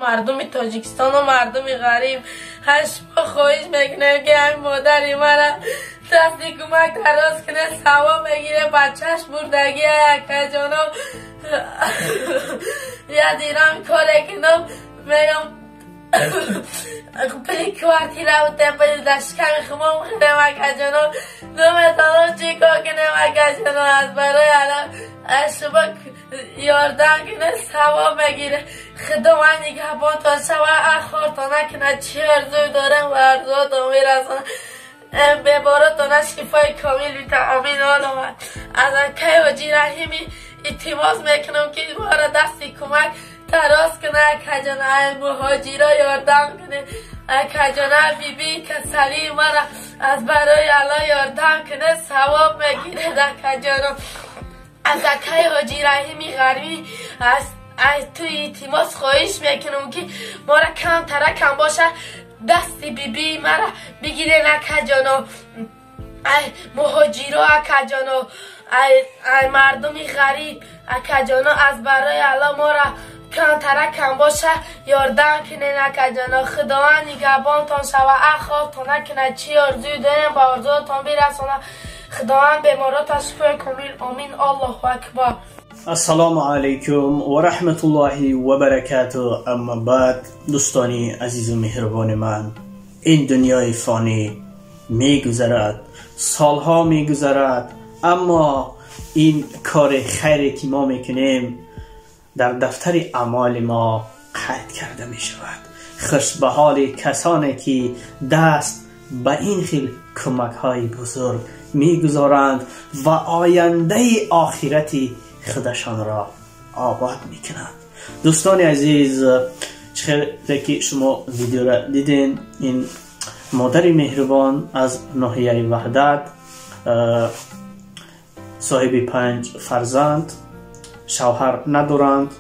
Мардуми Тоҷикистону мардуми ғариб, ҳар шумо хоҳиш мекунем, ки ҳамин модари мара дасти кӯмак дароз кунед, савоб мегире. Бачаш бурдагӣ, акаҷоно. Я дирам коре кунам, меём, пули квартира бутем, пули дар шиками хумом хӯрем, акаҷоно. Наметавонам чӣ кор кунем, акаҷоно. Аз барои Алло аз шумо ёрдам кунед, савоб мегире. Худованд нигаҳбонтон шава, ахортон накунад. Чӣ орзуй дорем, ба орзуотон мерасонад, беморотона шифои комил бита, амин. Оломад аз акаи ҳоҷи Раҳими илтимос мекунам, ки мора дасти кӯмак тароз кунад, акаҷон. Ай муҳоҷиро ёрдам кунед, акаҷона. Биби касалии мара аз барои Алло ёрдам кунед, савоб мегиред, акаҷоно. Аз акаи ҳоҷи Раҳими ғарбӣ аз ту илтимос хоҳиш мекунам, ки мора камтара кам боша, дасти бибии мара бигирен, акаҷоно. Ай муҳоҷиро, акаҷоно, ай мардуми ғариб, акаҷоно, аз барои Алло мора камтара кам боша, ёрдам кунен, акаҷоно. Худованд нигаҳбонтон шава, ахортон накунад. Чӣ орзуй дорем, ба орзуотон бирасонад. Худованд беморота шифои комил, омин. Аллоҳу акбар. Ассалому алайкум ва раҳматуллоҳи ва баракату. Амма баъд, дӯстони азизу меҳрубони ман, ин дунёи фонӣ мегузарад, солҳо мегузарад, аммо ин кори хайре ки мо мекунем, дар дафтари аъмоли мо қайд карда мешавад. Хуш ба ҳоли касоне ки даст ба ин хел кӯмакҳои бузург мегузоранд ва ояндаи охирати худашонро обод мекунанд. Дӯстони азиз, чӣ хеле ки шумо видеоро диден, ин модари меҳрубон аз ноҳияи Ваҳдат, соҳиби панҷ фарзанд, шавҳар надоранд,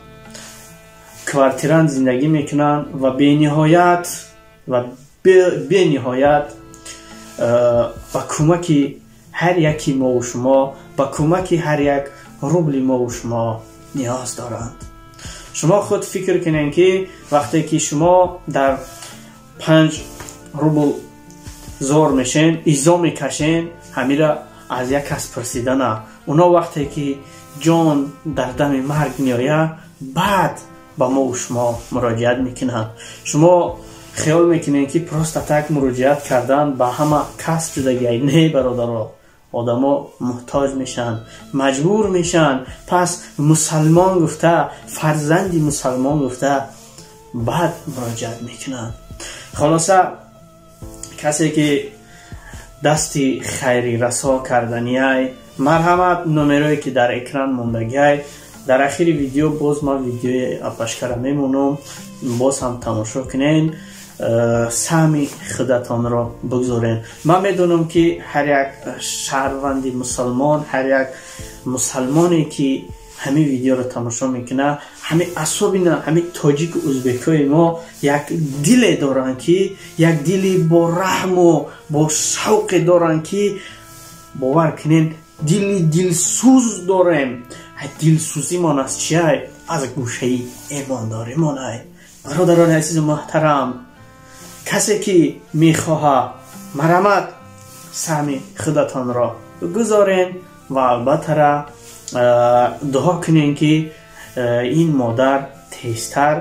квартирант зиндагӣ мекунанд ва бениҳоят ба кӯмаки ҳар яки мову шумо, ба кӯмаки ҳар як рубли мову шумо ниёз доранд. Шумо худ фикр кунед, ки вақте ки шумо дар 5 рубл зор мешен, изо мекашен, ҳамира аз як кас пурсидана. Оно вақте ки ҷон дар дами марг меояд, баъд ба мову шумо муроҷиат мекунанд. Шумо хиёл мекунед, ки просто так муроҷиат кардан ба ҳама касб шудагиай? Не, бародаро, одамо муҳтоҷ мешаванд, маҷбур мешаванд. Пас мусалмон гуфта, фарзанди мусалмон гуфта, баъд муроҷиат мекунанд. Холоса, касе ки дасти хайри расо карданиай, марҳамат, номерое ки дар экран мондагиай. Дар ахири видео боз ман видеои апашкара мемонам, боз ҳам тамошо кунен, саҳми худатонро бигзорен. Ман медонам, ки ҳар як шаҳрванди мусалмон, ҳар як мусалмоне ки ҳамин видеоро тамошо мекунад, ҳамин асобина ҳамин тоҷику узбекҳои мо як диле доранд, ки як дили бо раҳму бо шавқе доранд, ки бовар кунен, дили дилсӯз дорем. Дилсӯзимон аз чиай? Аз гӯшаи имондоримонай. Бародарони азизу муҳтарам, касе ки мехоҳад, марҳамат, саҳми худатонро гузорен ва албаттара дуо кунем, ки ин модар тезтар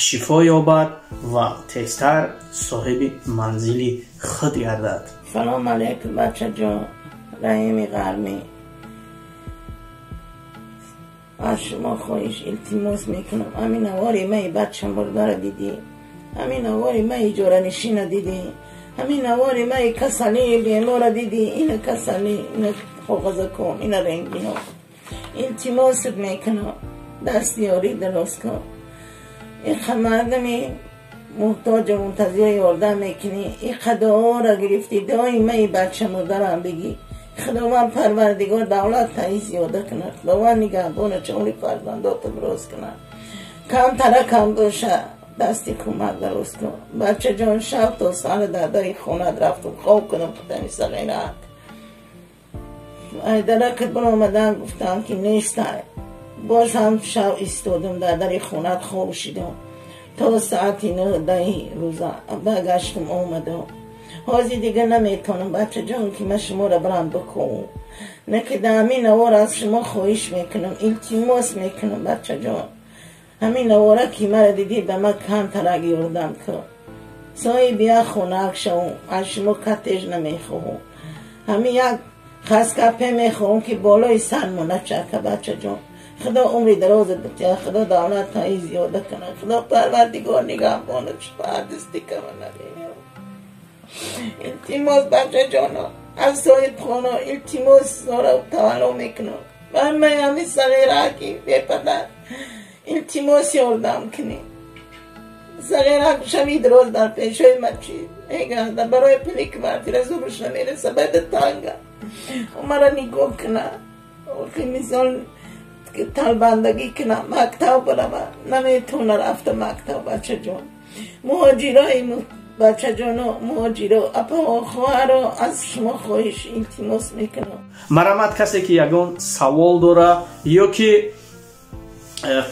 шифо ёбад ва тезтар соҳиби манзили худ гардад. Салом алейкум, бачаҷон. Раҳими Ғармӣ, аз шумо хоҳиш, илтимос мекунам. Ҳамин навори маи бача мурдара дидӣ, ҳамин навори маи иҷоранишина дидӣ, ҳамин навори маи касалии бемора дидӣ. Ина касалӣ, ина коғазакон, ина рентгено. Илтимосат мекунам, дасти ёрӣ дароз кун. Иқа мардами муҳтоҷу мунтазир ёрдам мекунӣ, иқа дуора гирифтӣ, дуои маи бача мурдарам бигӣ. Худованд Парвардигор давлат таи зиёда кунад, Худованд нигаҳбона, чори фарзандото бироз кунад. Камтара кам боша, дасти кӯмак дароз кун, бачаҷон. Шаб то саҳар дар дари хонат рафтум, хоб кунам худами сағирак. Ай даракат баромадан, гуфтам, ки нестай. Боз ҳам шав истодам, дар дари хонат хоб шидам то саати 9-10 рӯза баргаштам, омадам. Ҳозир дига наметавонам, бачаҷон, ки ман шуморо барам бикӯм. Не ки дар ҳамин навор аз шумо хоҳиш мекунам, илтимос мекунам, бачаҷон. Ҳамин навора ки мара дидӣ, ба ман камтарак ёрдам кун. Соҳиби як хонак шавам, аз шумо коттедж намехоҳам. Ҳамин як хаскапе мехоҳам, ки болои сармо начарка, бачаҷон. Худо умри дарозат бития, Худо давлат таи зиёда кунад, Худо Парвардигор нигаҳбонат, шумо дасти кама набинем. Илтимос, бачаҷоно, аз соҳибхона илтимос зора тавалло мекунам. Ман ҳамин сағираки бепадар илтимос, ёрдам кунед. Сағирак шаби дароз дар пешои ма чи мегардад, барои пули квартира зуруш намереса, баъда танга. Мара нигоҳ куна. Охи мисол талбандагӣ кунам, мактаб барава, наметавона рафта мактаб, бачаҷон. Муҳоҷирои бачаҷоно, муҳоҷиро, апаҳо, хоҳаро, аз шумо хоҳиш илтимос мекунам. Марамат, касе ки ягон савол дора ё ки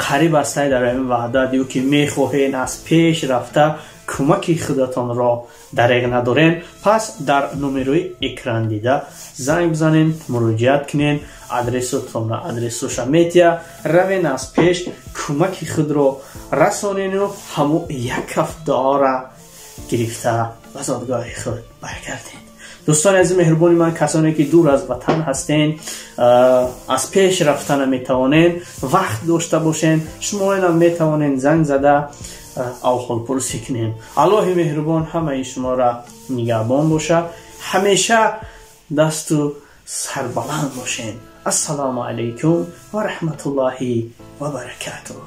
қариб ҳастай дар ҳамин ваҳдат, ё ки мехоҳен аз пеш рафта кӯмаки худатонро дареғ надорен, пас дар номерои экран дида занг бизанен, муроҷиат кунен, адресотонро адресоша метия, равен, аз пеш кӯмаки худро расонену ҳамо як ҳафтаора гирифта ба зодгоҳи худ баргардед. Дӯстони азиз, меҳрубони ман, касоне ки дур аз ватан ҳастен, аз пеш рафта наметавонен, вақт дошта бошен, шумоенам метавонен занг зада авҳолпурсӣ кунем. Аллоҳи меҳрубон ҳамаи шуморо нигаҳбон боша, ҳамеша дасту сарбаланд бошен. Ассалому алайкум ва раҳматуллоҳи ва баракатуҳ.